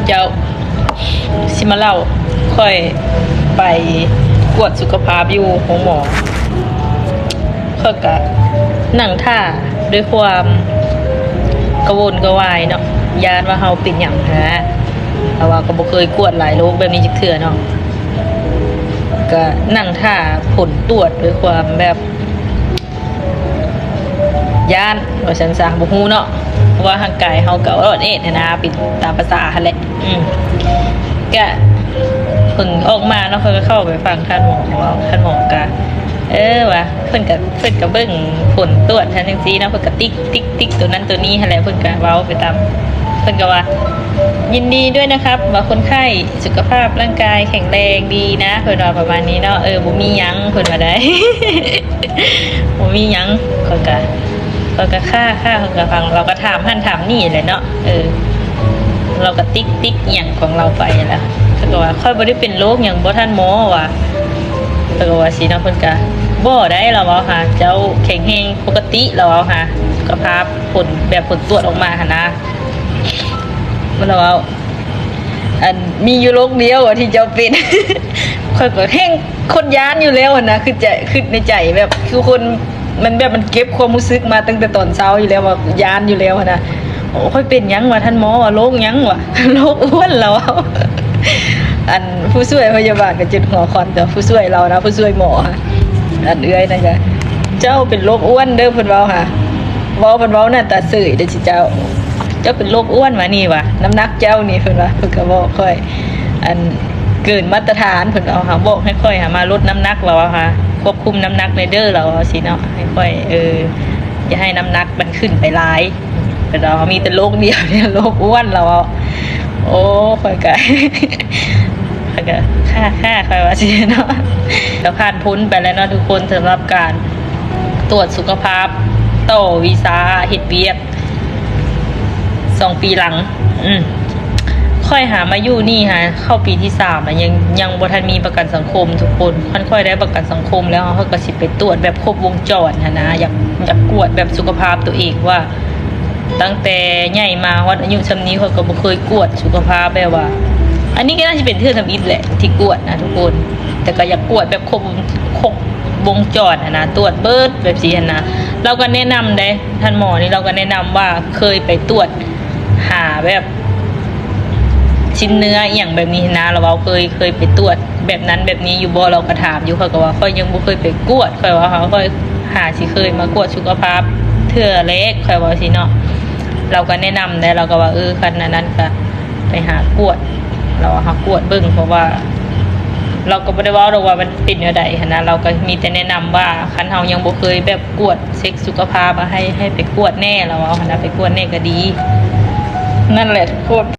ເຈົ້າ ຊິມາເລົ່າ ຂ້ອຍໄປກວດສຸຂະພາບຢູ່ໂຮງໝໍ ຂ້ອຍກະນັ່ງຖ້າດ້ວຍຄວາມກະວົນກະວາຍເນາະ ຢ້ານວ່າເຮົາເປັນຫຍັງຫັ້ນນະ ເພາະວ່າກໍບໍ່ເຄີຍກວດຫຼາຍໂລກແບບນີ້ຈັກເທື່ອເນາະ ກະນັ່ງຖ້າຜົນກວດດ້ວຍຄວາມແບບ ຢ້ານວ່າຊັ້ນຊະ ບໍ່ຮູ້ເນາະ ເພາະວ່າຮ່າງກາຍເຮົາກໍອອດແອດຫັ້ນນະ ເປັນຕາມພາສາຫັ້ນແຫຼະ ອືມ ກະເພິ່ນອອກມາເນາະ ເພິ່ນກໍເຂົ້າໄປຟັງທ່ານໝໍເວົ້າ ທ່ານໝໍກະ ເອີ ວ່າເພິ່ນກະ ເພິ່ນກະເບິ່ງຜົນກວດຫັ້ນຈັ່ງຊີ້ເນາະ ເພິ່ນກະຕິກຕິກຕິກໂຕນັ້ນໂຕນີ້ຫັ້ນແຫຼະ ເພິ່ນກະເວົ້າໄປຕາມ ເພິ່ນກະວ່າ ຍິນດີດ້ວຍนะครับ ວ່າຄົນໄຂ້ສຸຂະພາບຮ່າງກາຍແຂງແຮງດີນະ ເພິ່ນວ່າປະມານນີ້ເນາະ ເອີ ບໍ່ມີຫຍັງ ເພິ່ນວ່າໄດ໋ ບໍ່ມີຫຍັງ ຂ້ອຍກະ ຂ້ອຍກະຄ່າໆ ຂ້ອຍກະຟັງ ລາວກະຖາມຫັ້ນຖາມນີ້ແຫຼະເນາະ ເອີ ລາວກະຕິກຕິກອີ່ຫຍັງຂອງລາວໄປຫັ້ນລະ ຂ້ອຍກະວ່າ ຂ້ອຍບໍ່ໄດ້ເປັນໂລກຫຍັງບໍ່ທ່ານໝໍ ວ່າ ຂ້ອຍກະວ່າຊີ້ເນາະ ເພິ່ນກະ ບໍ່ໄດ໋ ລາວເວົ້າຫາ ເຈົ້າແຂງແຮງປົກກະຕິ ລາວເວົ້າຫາ ສຸຂະພາບຜົນ ແບບຜົນກວດອອກມາຫັ້ນນະ ລາວເວົ້າ ອັນ ມີຢູ່ໂລກດຽວທີ່ເຈົ້າເປັນ ຂ້ອຍກໍແຮ່ງຄົນຢ້ານຢູ່ແລ້ວຫັ້ນນະ ຄືໃຈ ຄິດໃນໃຈແບບ ຄືຄົນ ມັນແບບ ມັນເກັບຄວາມຮູ້ສຶກມາຕັ້ງແຕ່ຕອນເຊົ້າຢູ່ແລ້ວວ່າຢ້ານຢູ່ແລ້ວຫັ້ນນະ ໂອ້ ຂ້ອຍເປັນຫຍັງຫວາທ່ານໝໍ ວ່າໂລກຫຍັງຫວາ ໂລກອ້ວນ ລາວເວົ້າ ອັນ ຜູ້ຊ່ວຍພະຍາບານກໍຈຸດຫົວຄວັນ ແຕ່ຜູ້ຊ່ວຍລາວນະ ຜູ້ຊ່ວຍໝໍ ອັນເອື້ອຍນັ້ນກະ ເຈົ້າເປັນໂລກອ້ວນເດີ ເພິ່ນເວົ້າຫາ ເວົ້າ ເພິ່ນເວົ້າໜ້າຕາເສີຍເດີຊິເຈົ້າ ເຈົ້າເປັນໂລກອ້ວນຫວານີ້ຫວາ ນ້ຳໜັກເຈົ້ານີ້ ເພິ່ນວ່າ ເພິ່ນກໍບອກຂ້ອຍ ອັນ ເກີນມາດຕະຖານ ເພິ່ນເອົາຫາ ບອກໃຫ້ຂ້ອຍຫາມາລົດນ້ຳໜັກ ລາວເອົາຫາ ຄວບຄຸມນ້ຳໜັກແດ່ເດີ ລາວເວົ້າຊີ້ເນາະ ໃຫ້ຂ້ອຍ ເອີ ຢ່າໃຫ້ນ້ຳໜັກມັນຂຶ້ນໄປຫຼາຍ ເພິ່ນເອົາ ມີແຕ່ໂລກດຽວນີ້ ໂລກອ້ວນ ລາວເວົ້າ ໂອ້ ຂ້ອຍກະ ຂ້ອຍກະ ຄ່າໆ ຂ້ອຍວ່າຊີ້ເນາະ ກໍຜ່ານພົ້ນໄປແລ້ວເນາະທຸກຄົນ ສຳລັບການ ກວດສຸຂະພາບ ຕໍ່ວີຊາເຮັດວຽກ ສອງປີຫຼັງ ອືມ ຂ້ອຍຫາມາຢູ່ນີ້ຫາເຂົ້າປີທີສາມແລ້ວ ຍັງ ຍັງບໍ່ທັນມີປະກັນສັງຄົມທຸກຄົນ ຄັນຂ້ອຍໄດ້ປະກັນສັງຄົມແລ້ວ ຂ້ອຍກໍຊິໄປກວດແບບຄົບວົງຈອນຫັ້ນນະ ຢາກ ຢາກກວດແບບສຸຂະພາບຕົວເອງວ່າ ຕັ້ງແຕ່ໃຫຍ່ມາຮອດອາຍຸຊ່ຳນີ້ ຂ້ອຍກໍບໍ່ເຄີຍກວດສຸຂະພາບແບບວ່າ ອັນນີ້ກໍໜ້າຈະເປັນເທື່ອທຳອິດແຫຼະທີ່ກວດນະທຸກຄົນ ແຕ່ກໍຢາກກວດແບບຄົບ ຄົບວົງຈອນຫັ້ນນະ ກວດເບິດແບບຊີ້ຫັ້ນນະ ລາວກໍແນະນຳເດ້ ທ່ານໝໍນີ້ລາວກໍແນະນຳວ່າເຄີຍໄປກວດຫາແບບ ຊີ້ນເນື້ອອີ່ຫຍັງແບບນີ້ຫັ້ນນະ ລາວເວົ້າເຄີຍ ເຄີຍໄປກວດແບບນັ້ນແບບນີ້ຢູ່ບໍ່ ລາວກໍຖາມຢູ່ ຂ້ອຍກໍວ່າຂ້ອຍຍັງບໍ່ເຄີຍໄປກວດ ຂ້ອຍວ່າຂ້ອຍຫາຊິເຄີຍມາກວດສຸຂະພາບເທື່ອແລກ ຂ້ອຍເວົ້າຊີ້ເນາະ ລາວກໍແນະນຳໄດ້ ລາວກໍວ່າ ເອີ ຄັນອັນນັ້ນກໍໄປຫາກວດ ລາວວ່າຫາກວດເບິ່ງ ເພາະວ່າລາວກໍບໍ່ໄດ້ເວົ້າດອກວ່າມັນເປັນແນວໃດຫັ້ນນະ ລາວກໍມີແຕ່ແນະນຳວ່າ ຄັນເຮົາຍັງບໍ່ເຄີຍແບບກວດ ເຊັກສຸຂະພາບ ໃຫ້ ໃຫ້ໄປກວດແດ່ ລາວເວົ້າຫັ້ນນະ ໄປກວດແດ່ກໍດີ ນັ້ນແຫຼະທຸກຄົນ